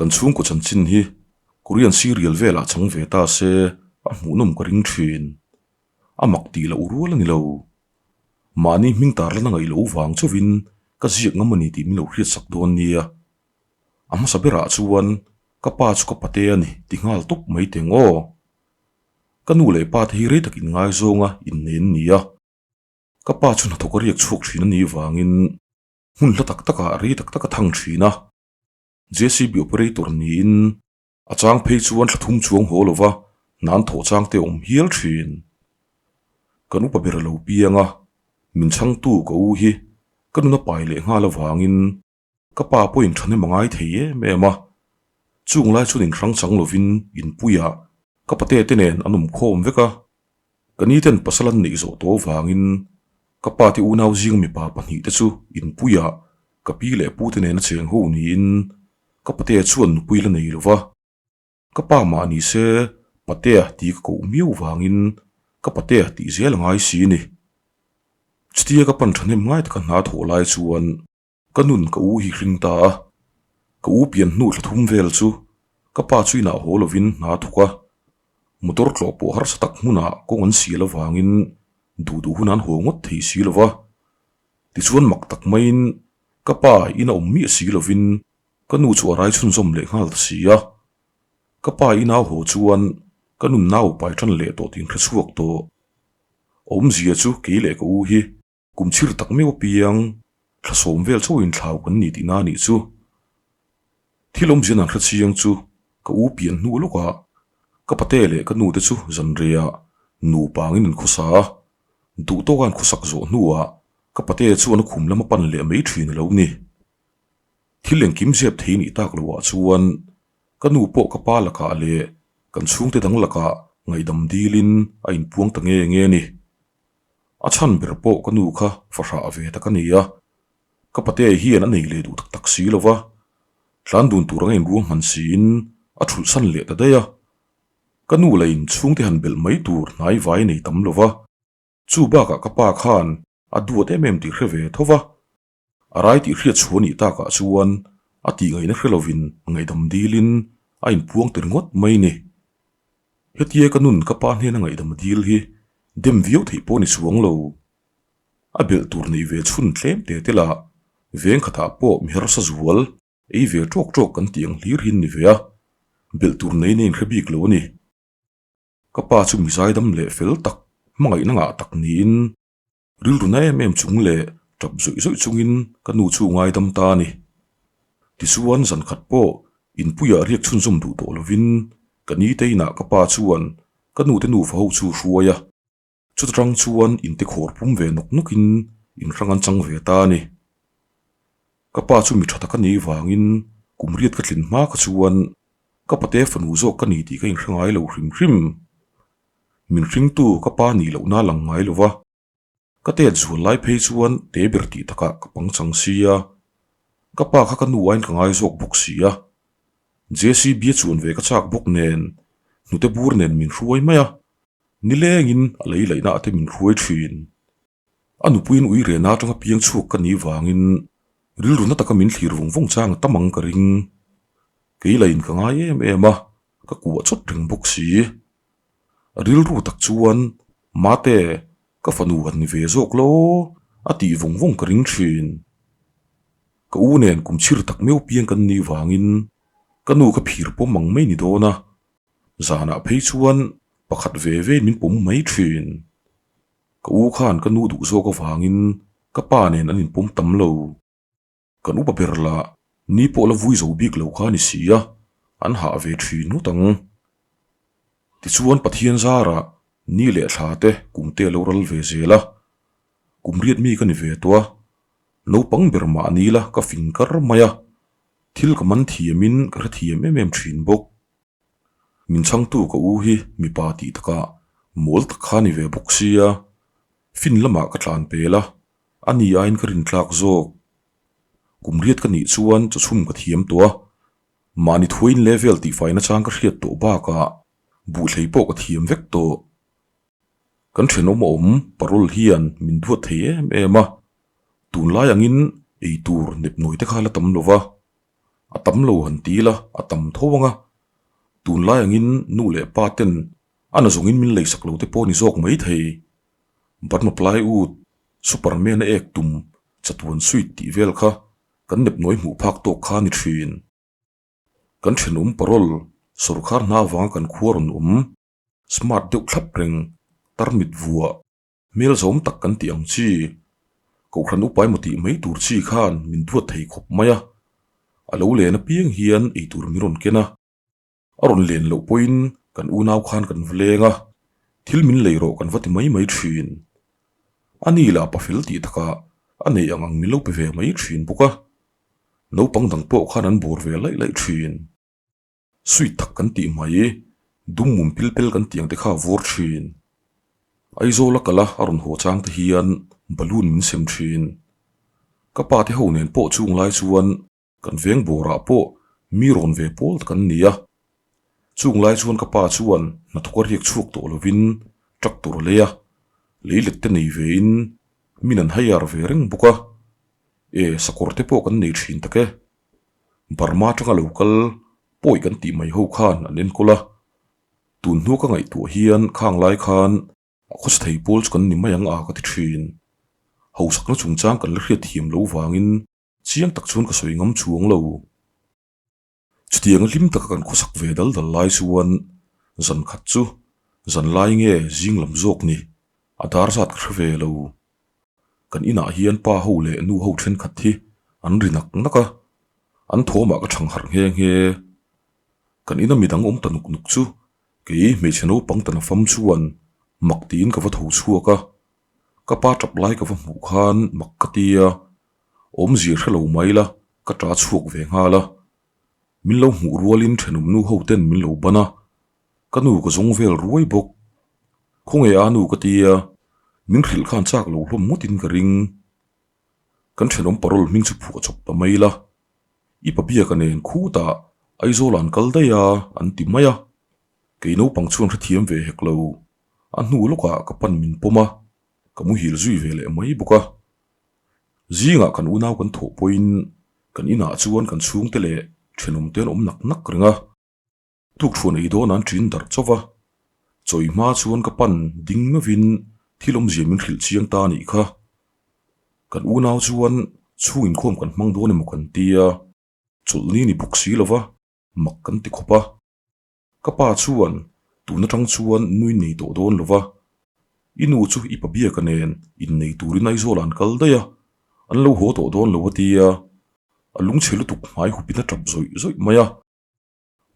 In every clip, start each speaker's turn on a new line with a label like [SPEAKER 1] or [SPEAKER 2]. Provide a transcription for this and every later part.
[SPEAKER 1] Kan chhungkaw chanchin hi Korean serial velah chang ve ta se a hmuhnawm ka ring thin. A mak tih loh rual a ni lo. Mahni hming tarlan a ngaih loh vang chauhin ka ziak ngam a ni tih min lo hriatsak dawn nia. A hmasa berah chuan ka pa chu ka pate a ni ti nghal tawp mai teng aw. Ka nu leh pa te hi rei tak inngaizawng a innei an ni a. Ka pa chu hnathawk a riak chhuak thin a nih vangin hmun hla tak takah rei tak tak a thang thin a. JCB operator niin a chang phei chuan thla thum chuang haw lova hna an thawh chang te a awm hial thin. Kan upa ber a lo piang a, min chhangtu ka u hi ka nuna pai leh nghal avangin ka pa pawhin thahnem a ngai thei em em a. Chung lai chuan inhrang chang lovin inpuiah ka pate te nen an awm khawm vek a. Ka ni ten pasal an neih zawh tawh avangin ka pa te unau zing mipa pahnihte chu inpuiah ka pi leh pu te nena cheng ho niin ka patea chuan nupui la nei lo va. Ka pa mah ni se patea tih ka koh miau vangin ka patea tih zel a ngai si ni. Chutia ka pan thahnem ngai taka hna thawh lai chuan Ka nun ka u hi hring ta a, ka u pian hnu thla thum vel chu ka pa chu inah haw lovin hna a thawk a, motor tlawh pawh harsa tak hmunah kawng an sial avangin duh duh hun an haw ngawt thei si lo va. Tichuan mak tak maiin ka pa ina awm miah si lovin ka nu chu a rai chhunzawm leh nghal ta si a, ka pa ina haw chuan ka nun nau pai tan leh tawh tih in hre chhuak tawh. Awmzia chu kei leh ka u hi Kum chhir tak meuh apiang thla sawm vel chauhin thlau kan ni tihna a nih chu. Thil awmzia nan hre chiang chu ka u pian hnu lawkah ka pate leh ka nute chu zanreiah nupangin an khawsa a, duh tawka an khawsak zawh hnuah ka pate chuan a khum lam a pan leh mai thin a lo ni. Thil engkim zep thei nih tak loah chuan ka nu pawh ka pa lakah leh kan chhungte dang lakah ngaihdam dilin a inpuang ta nge nge a ni. A chhan ber pawh ka nu kha fahrah ve tak a ni a, ka pate hian a nei leh duh tak tak si lo va, tlan dun tur anga inruang hman siin a thulh san leh ta daih a. Ka nu la in chhungte han belh mai tur hnai vai nei tam lo va, chu bakah ka pa khan a duat em em tih hre ve tho va, A rai tih hriat chhuah nih takah chuan a tih ngaihna hre lovin ngaihdam dilin a inpuang tir ngawt mai ni. Hetia ka nun ka pa hnena ngaihdam dil hi dem viau theih pawh ni chuang lo. A belh tur neih ve chhun tlem te te lah veng khatah pawh mi harsa zual ei ve tawk tawk kan tih ang hlir hin ni ve a, belh tur nei na inhre bik lo a ni. Ka pa chu mi zaidam leh fel tak hmangaihna ngah tak niin Rilru na em em chung leh tap zawih zawih chungin ka nu chu ngaidam ta a ni. Tichuan zan khat pawh inpuiah riak chhunzawm duh tawh lovin ka ni te inah ka pa chuan ka nu te nufa ho chu hruai a, chuta tang chuan inte khawr pum ve nawk nawkin inhrang an chang ve ta a ni. Ka pa chu mi tha tak a nih vangin kum riat ka tlin hma kha chuan ka pate fanu zawk ka ni tih ka inhre ngai lo hrim hrim. Min hringtu ka pa nih lohna lang ngai lo va, ka tet zual lai phei chuan te ber tih takah ka pangchang si a, ka pa kha ka nu aiin ka ngai zawk bawk si a, JCB a chuan ve ka chak bawk nen hnute bur nen min hruai mai a, nilengin a lei laihna ah te min hruai thin. A nupuiin ui rehna atanga piang chhuak ka nih vangin rilru na taka min thlir vawng vawng chang a tam ang ka ring. Kei lain ka ngai em em a, ka kuah chawt reng bawk si. A rilru tak chuan, Mate, ka fanu han ni ve zawk lo, a tih vawng vawng ka ring thin. Ka u nen kum chhir tak meuh piang kan nih vangin ka nu ka phir pawm ang mai ni dawn a, zanah phei chuan pakhat ve vein min pawm mai thin. Ka u khan ka nu duh zawk avangin ka pa nen an inpawm tam lo. Kan upa ber lah ni pawh la vui zo bik lo kha a ni si a, an hah ve thin ngawt ang. Tichuan Pathian zarah ni leh thla te kum te a lo ral ve zel a, kum riat mi ka ni ve tawh a, naupang ber mahni la ka fing kar mai a, thil ka man thiamin ka hrethiam em em thin bawk. Min chhangtu ka u hi mipa tih takah mawl tak kha ni ve bawk sia, fin lamah ka tlan pel a, a ni aiin ka rintlak zawk. Kum riat ka nih chuan chawchhum ka thiam tawh a, mahni thuain level tihfaina chang ka hriat tawh bakah buhhlei pawh ka thiam vek tawh. Kan thenawm a awm parole hian min duat thei em em a, tunlai angin eitur nepnawi te kha la tam lo va. A tam lo han ti ila a tam tho ang a, tunlai angin nu leh pa ten a na zawngin min leisak lo te pawh ni zawk mai thei. Burma plywood, Superman a ek tum, chatuan suite tih vel kha kan nepnawi hmuh phak tawk kha a ni thin. Kan thenawm parol, sawrkar hna avanga kan khua rawn awm, smart deuh thlap reng, tarmit vuah, hmel zawm tak kan tih ang chi, kohhran upa emaw tih mai tur chi khan min duat thei khawp mai a, a lo len apiang hian eitur min rawn ken a. A rawn len loh pawhin kan unau khan kan va leng a, thil min lei rawh kan va ti mai mai thin. A ni lah pafel tih takah a nei ang ang min lo pe ve mai thin bawk a, naupang dang pawh khan an bawr ve laih laih thin. Sweet tak kan tih mai, dum mum pil pel kan tih ang te kha a vawr thin. Aizawl a kal a a rawn haw chang te hian balloon min sem thin. Ka pa te ho nen pawh chung lai chuan Kan veng bawrah pawh mi rawn ve pawl tak an ni a. Chung lai chuan ka pa chuan hnathawk a riak chhuak tawh lovin tractor a lei a, lei let te nei vein min an hire ve reng bawk a. E, sakawr te pawh kan nei thin tak e. Burma atanga lo kal pawi kan tih mai ho khan an enkawl a. Tun hnu ka ngaihtuah hian khang lai khan A khawsa thei pawl chu kan ni mai ang a ka ti thin. Hausakna chungchang kan la hriat thiam lo vangin Chiang tak chuan ka sawi ngam chuang lo. Chutiang hlim taka kan khawsak ve dal dal lai chuan zan khat chu zan lai nge zing lam zawk ni, a dar zat ka hre ve lo. Kan inah hian pa ho leh nu ho thenkhat hi an ri nak nak a, an thawmah ka thang harh nghe nghe. Kan ina midang awm ta nuk nuk chu kei hmeichhe naupang ta nafam chuan mak tiin ka va tho chhuak a, ka pa tap lai ka va hmuh khan mak ka ti a. Awmzia hre lo mai la, ka ta chhuak ve nghal a. Min lo hmuh rualin thenawm nu ho ten min lo ban a, ka nu ka zawng vel ruai bawk. Khawnge a nu ka ti a, min hrilh khan chak lo hlawm ngawtin ka ring. Kan thenawm parol hming chu phuah chawp ta mai la, i pa biaka nen khutah Aizawl an kal daih a an ti mai a, kei naupang chuan hrethiam ve hek lo, a hnu lawkah ka pan min pawm a, ka muhil zui ve leh mai bawk a. Zingah kan unau kan thawh pawhin kan inah chuan kan chhungte leh thenawmte an awm nak nak reng a. Tukṭhuan ei dawn an ṭin darh chauh va, chawi hma chuan ka pan ding meuhin thil awmzia min hrilh chiang ta a nih kha. Kan unau chuan chhung inkhawm kan hmang dawn emaw kan tia, chawlhni ni bawk si lova mak kan ti khawp a. Ka pa chuan tun atang chuan nui nei tawh dawn lo va, i nu chu i pa biaka nen innei turin Aizawl ah an kal daih a, an lo haw tawh dawn lo a ti a, a lungchhe lutuk hmai hupin a tap zawih zawih mai a.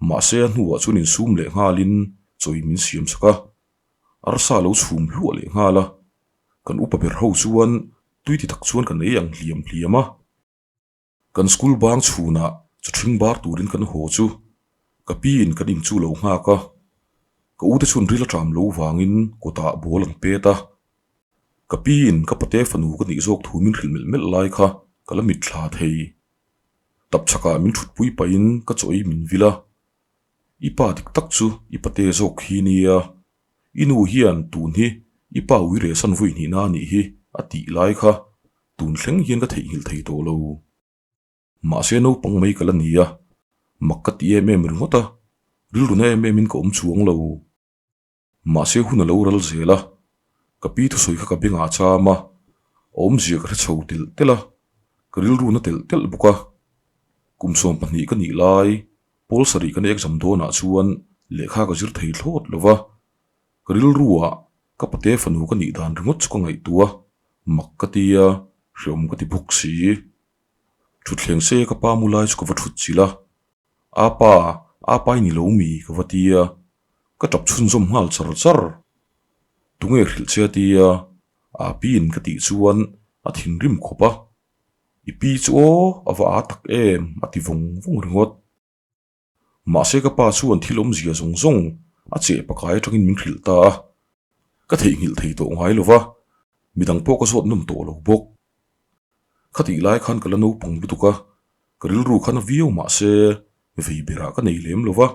[SPEAKER 1] Mahse a hnuah chuan insum leh nghalin chawi min siam sak a, arsa lo chhum hluah leh nghal a, kan upa ber ho chuan tui ti tak chuan kan ei ang hliam hliam a. Kan school bang chhunah chawthing bar turin kan haw chu ka pi in kan in chu lo nghak a, ka ute chuan ril a ṭam lo vangin kawtah ball an pet a, ka pi in ka pate fanu ka nih zawk thu min hrilh melh melh lai kha ka la mitthla thei. Tapchhakah min ṭhutpui pahin ka chaw ei min vil a, i pa dik tak chu i pate zawk hi nia, i nu hian tun hi i pa ui rehsan vawi hnihna a nih hi a tih lai kha Tun thleng hian ka theihnghilh thei tawh lo. Mahse naupang mai ka la ni a, mak ka ti em em ringawt a, rilru na em em in ka awm chuang lo. Mahse hun a lo ral zel a, ka pi thusawi kha ka bengah cham a, awmzia ka hre chho telh telh a, ka rilru na telh telh bawk a. Kum 12 ka nih lai, pawl sarih kan exam dawnah chuan lehkha ka zir thei thlawt lo va, Ka rilruah ka pate fanu ka nih dan ringawt chu ka ngaihtuah a, mak ka ti a, hreawm ka ti bawk si. Thutthleng se ka pa mu lai chu ka va thut chilh a, Apa, apa i ni lo mi? ka va ti a, ka tap chhunzawm nghal char char. Tunge hrilh che a ti a, Api in ka tih chuan a thinrim khawp a, I pi chu aw, a va aa tak em a ti vawng vawng ringawt. Mahse ka pa chuan thil awmzia zawng zawng a cheh pakai atangin min hrilh ta a, ka theihnghilh thei tawh ngai lo va, midang pawh ka zawt nawm tawh lo bawk. Khatih lai khan ka la naupang lutuk a, ka rilru khan a viau mahse vei berah ka nei lem lo va,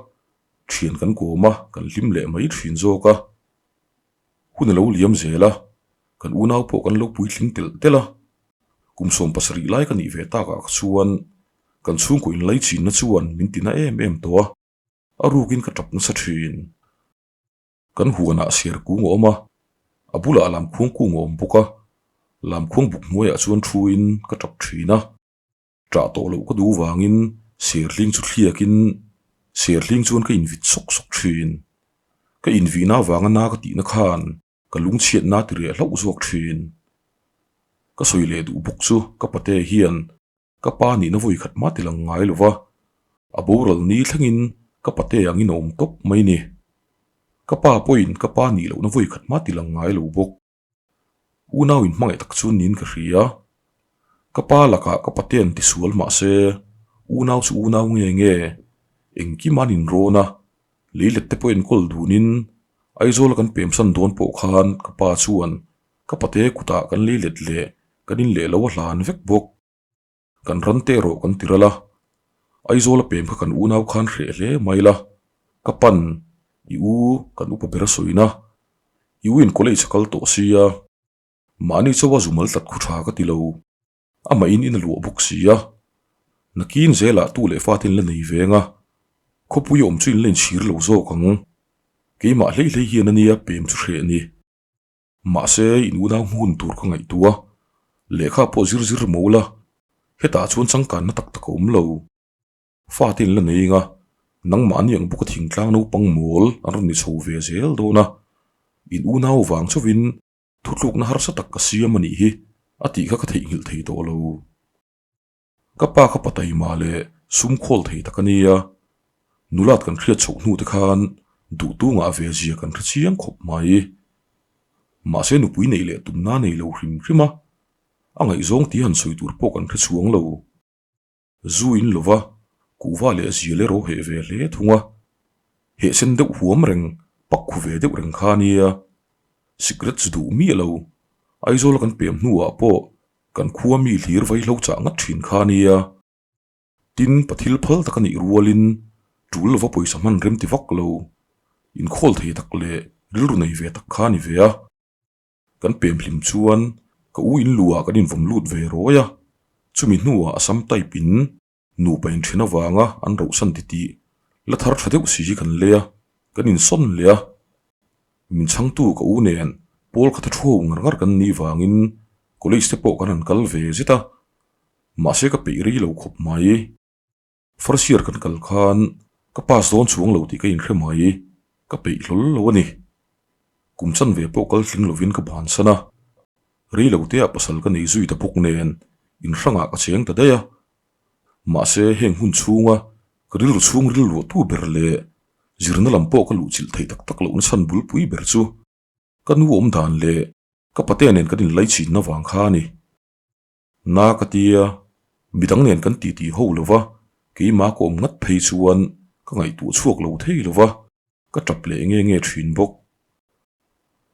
[SPEAKER 1] thian kan kawm a, kan hlim leh mai thin zawk a. Hun a lo liam zel a, kan unau pawh kan lo puitling telh telh a, kum 70 lai ka nih ve takah kha chuan. Kan chhungkaw inlaichinna chuan min tina em em tawh a, a rukin ka tap nasa thin. Kan huanah ser kung a awm a, a bulah lamkhuang kung a awm bawk a, lamkhuang buk hnuaiah chuan thuin ka tap thin a. Ṭah tawh loh ka duh vangin serhling chu thliakin serhling chuan ka invit sawk sawk thin. Ka invihna avanga na ka tihna khan ka lungchhiatna ti reh hlauh zawk thin. Ka sawi leh duh bawk chu ka pate hian ka pa nihna vawi khat mah ti lang ngai lo va, a boral ni thlengin ka pate angin a awm tawp mai ni. Ka pa pawhin ka pa nih lohna vawi khat mah ti lang ngai lo bawk. Unau in hmangaih tak chu niin ka hria. Ka pa lakah ka pate'n tisual mah se, unau chu unau nge nge, engkim an inrawn a, leilet te pawh enkawl dunin Aizawla kan pemsan dawn pawh khan ka pa chuan ka pate kutah kan leilet leh kan inleh lo a hlan vek bawk. Kan ran te erawh kan ti ral a, Aizawl a pem kha kan unau khan hreh hle mai la, ka pan i u kan upa ber a sawina, i u in college a kal tawh sia, mahni chauha zumal tlat khu tha ka ti lo, amah in in a luah bawk sia, nakin zelah tu leh fate in la nei veng a, khawpui a awm chu in la inchhir lo zawk ang, keimah hlei hlei hian ania pem chu hreh ni. Mahse, in unau hmun tur ka ngaihtuah a, lehkha pawh zir zir mo la, hetah chuan changkanna tak tak a awm lo. Fate in la nei anga, nangmahni ang bawka thingtlang naupang mawl an rawn ni chho ve zel dawn a, in unau vang chauhin thutlukna harsa tak ka siam a nih hi a tih kha ka theihnghilh thei tawh lo. Ka pa kha pataima leh sum khawl thei tak a nia, nulat kan hriat chhoh hnu te khan duhtu ngah ve zia kan hre chiang khawp mai. Mahse nupui neih leh tumna nei lo hrim hrim a, a ngaihzawng tia han sawi tur pawh kan hre chhuang lo. Zu in lova kuhva leh zial erawh heh ve hle thung a, heh sen deuh huam reng, pak khu ve deuh reng kha a nia. Sikret zu duh miah lo, Aizawl kan pem hnuah pawh Kan khua mi hlir vaihlo chah ngat thin kha nia. Tin, pathil phal tak a nih rualin tul lova pawisa hman rem ti vak lo, inkhawl thei tak leh rilru nei ve tak kha a ni ve a. Kan pem hlim chuan ka u in luah kan invawm lut ve rawi a, chumi hnuah Assam type in Nupa inthen avanga an rohsan titih la thar tha deuh si hi kan lei a, kan insawn leh a. Min chhangtu ka u nen pawl kha tha thu ho ngar ngar kan nih vangin college te pawh kan han kal ve zet a, mahse ka peih rei lo khawp mai. First year kan kal khan ka pass dawn chuang lo tih ka inhre mai, ka peih hlawl lo a ni. Kum chanve pawh kal tling lovin ka bansan a, rei lo teah pasal ka nei zui ta bawk nen inhrangah ka cheng ta daih a. Mahse heng hun chhunga ka rilru chhung rilruahtu ber leh zirna lam pawh ka luhchilh theih tak tak lohna chhan bulpui ber chu ka nu awm dan leh ka pate nen kan inlaichinna vang kha a ni. Na ka tia, midang nen kan titi ho lo va, keimah ka awm ngat phei chuan ka ngaihtuah chhuak lo thei lo va, ka tap leh nge nge thin bawk.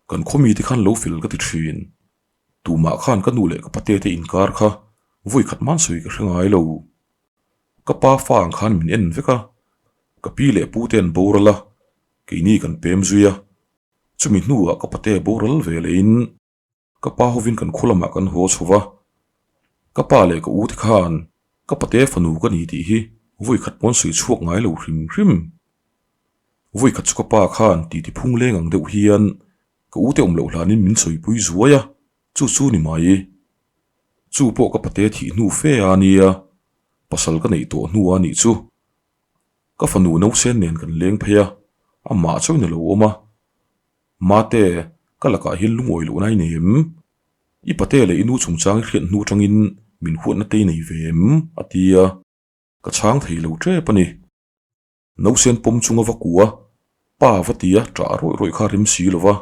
[SPEAKER 1] Kan khaw mite khan lo fel ka ti thin. Tumah khan ka nu leh ka pate te inkar kha vawi khat hman sawi ka hre ngai lo. Ka pa fa ang khan min en vek a, ka pi leh pu te an boral a, keini kan pem zui a. Chumi hnuah ka pate boral ve lehin ka pa hovin kan khaw lamah kan haw chho va. Ka pa leh ka u te khan ka pate fanu ka ni tih hi vawi khat pawn sawi chhuak ngai lo hrim hrim. Vawi khat chu ka pa khan titi phung leng ang deuh hian Ka u te awm loh hlanin min sawipui zuai a, chu chu ni mai. Chu pawh ka pate thih hnu fe a nia, pasal ka neih tawh hnu a nih chu. Ka fanu Nausen nen kan leng phei a, amah chauhin a lo awm a. Mate, ka lakah hian lungawi lohna i nei em? I pate leh i nu chungchang i hriat hnu atangin min huatna te i nei ve em? a ti a, ka chhang thei lo tep a ni. Nausen pawm chunga va kua, pa va ti a ṭah rawih rawih kha rem si lo va.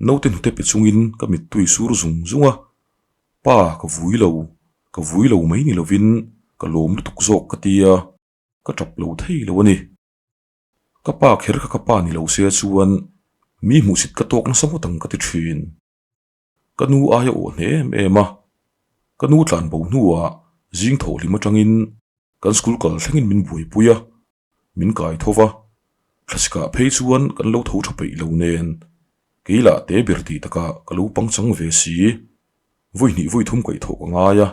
[SPEAKER 1] Naute hnute pe chungin ka mittui sur zung zung a, Pa, ka vui lo, ka vui lo mai ni lovin ka lawm lutuk zawk ka ti a, ka ṭap lo thei lo a ni. Ka pa kher kha ka pa ni lo se chuan mi hmuhsit ka tawk nasa ngawt ang ka ti ṭhin. Ka nu aia awh hneh em em a, ka nu tlan bo hnuah zing thawh hlim atangin kan school kal thlengin min buaipui a, min kai tho va, thlasikah phei chuan kan lo tho tha peih lo nen kei lah te ber tih takah ka lo pangchang ve si, vawi hnih vawi thum kaih thawh ka ngai a.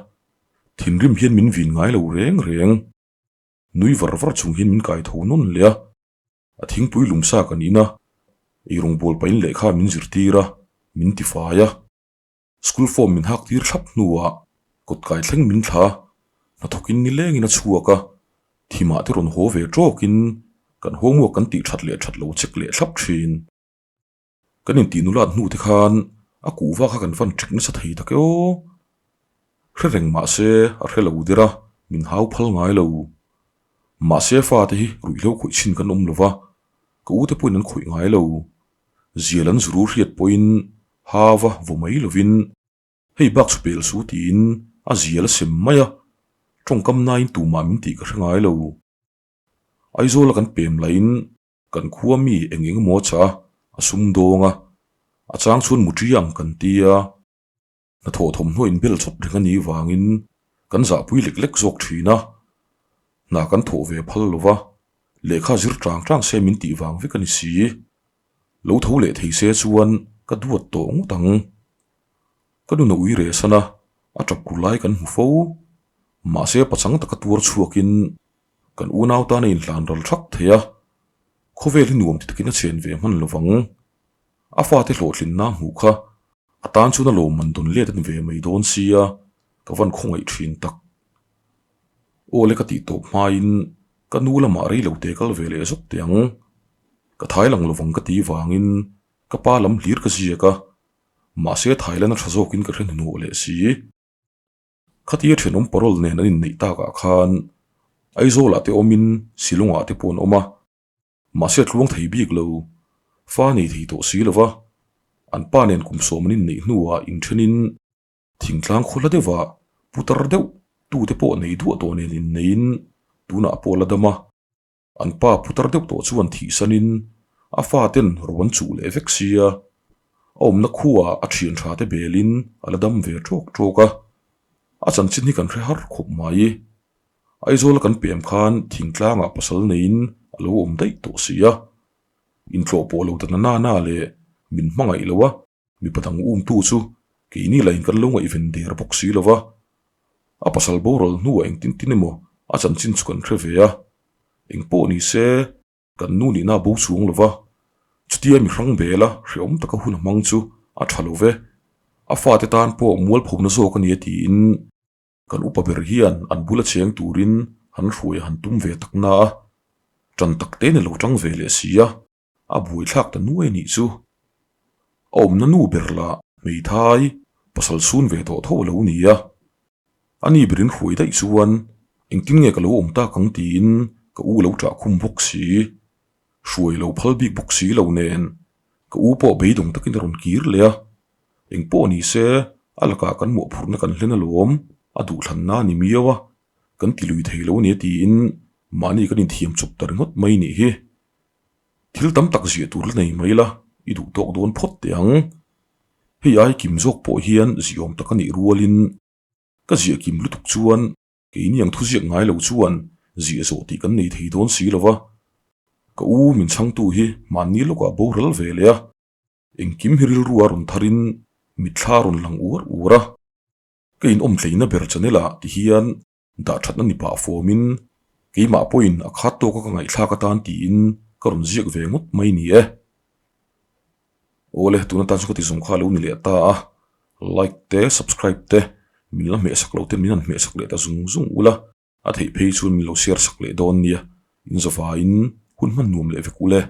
[SPEAKER 1] Thinrim hian min vin ngai lo reng reng. Nui var var chung hian min kai tho nawn leh a. A thingpui lumsa kan in a, eirawngbawl pahin lehkha min zirtir a, min tifai a. School form min hak tir thlap hnuah kawt kai thleng min thla a, hnathawkin nilengin a chhuak a, thimah te rawn haw ve tawkin kan homework kan tih that leh that lo check leh thlap thin. Kan intih nulat hnu te khan a kuhva kha kan van ṭik nasa thei tak e aw. Hre reng mahse a hre lo der a, min hau phal ngai lo. Mahse fate hi ruihhlo khawih chin kan awm lo va, ka ute pawhin an khawih ngai lo. Zial an zuru hriat pawhin hava vaw mai lovin hei bak chu pel su tiin a zial a sem mai a, tawngkam nain tumah min tih ka hre ngai lo. Aizawla kan pem laiin kan khua mi eng eng emaw chah a, a sum dawng a, a chang chuan muṭi ang kan ti a, hnathawh thawmhnaw inbel chawp reng a nih vangin kan zahpui lek lek zawk thin a, hna kan thawh ve phal lo va, lehkha zir tang tang se min tih vang vek a ni si. Lo tho leh thei se chuan ka duat tawh ngawt ang. Ka nun a ui reh san a, a tap kur lai kan hmu fo. Mahse pachang taka tuar chhuakin kan unau tan a inhlan ral thak thei a, khawvel hi nuam ti takin a chen ve hman lo vang. A fate hlawhtlinna hmuh kha a tan chuan a lawmman dawn let a ni ve mai dawn sia, ka van khawngaih thin tak. Aw le ka tih tawp hmain ka nu lamah rei lo te kal ve leh zawk teh ang. Ka thai lang lovang ka tih vangin ka pa lam hlir ka ziak a, mahse Thailand a tha zawkin ka hre hnuhnawh leh si. Khatia thenawm parole nen an inneih takah khan Aizawlah te awmin Shillongah te pawh an awm a, mahse a tluang thei bik lo, fa nei thei tawh si lova, an pa nen kum sawm an inneih hnuah inthenin thingtlang khaw hla deuhah putar deuh tute pawh nei duah tawh nen inneiin tunah pawh a la dam a. An pa putar deuh tawh chuan thihsanin a faten ro an chuh leh vek sia, a awmna khuaah a thian tha te belin a la dam ve tawk tawk a. A chanchin hi kan hre har khawp mai. Aizawla kan pem khan thingtlangah pasal neiin a lo awm daih tawh si a. Intlawh pawh lo ta na na leh min hmangaih lo a. Mipa dang umtu chu keini lain kan lo ngaihven der bawk si lo va, a pasal boral hnuah engtin tin emaw a chanchin chu kan hre ve a, engpawh ni se kan nu nihna a bo chuang lo va, chutia mi hrang bela hrehawm taka hun a hmang chu a tha lo ve, a fate tan pawh mualphona zawk a ni a tiin kan upa ber hian an bula cheng turin han hruai a han tum ve tak na a, tan tak te ni lo tang ve leh si a. A buaithlak ta nuai a nih chu. A awmna nu ber lah hmeithai pasal chhun ve tawh tho a lo ni a. A ni berin hruai daih chuan engtin nge ka lo awm tak ang tiin ka u lo ṭah khum bawk si. Hruai lo phal bik bawk si lo nen ka u pawh beidawng takin a rawn kir leh a. Engpawh ni se a lakah kan mawhphurhna kan hlen alawm, a duhthlanna a ni miau a, kan ti lui thei lo a ni tiin mahni kan inthiam chawp ta ringawt mai nih hi. Thil tam tak ziah tur la nei mai la, i duh tawk dawn phawt teh ang. Hei ai kim zawk pawh hian ziawm tak a nih rualin ka ziah kim lutuk chuan keini ang thuziak ngai lo chuan ziah zawh tih kan nei thei dawn si lo va. Ka u min chhangtu hi hmanni lawkah boral ve leh a, engkim hi rilru a rawn tharin mitthla a rawn lang uar uar a. Ka inawm tleina ber channel ah ti hian Dah thatna ni pah fawmin keimah pawhin a khat tawka ka ngaihthlak atan tiin ka rawn ziak ve ngawt mai ni e. Awle, tuna tan chu ka ti zawng kha a lo ni leh ta a, like te, subscribe te, min la hmehsak lo te min han hmehsak leh ta zung zung ula, a theih phei chuan min lo share sak leh dawn nia, in zavaiin hun hman nuam leh vek ule.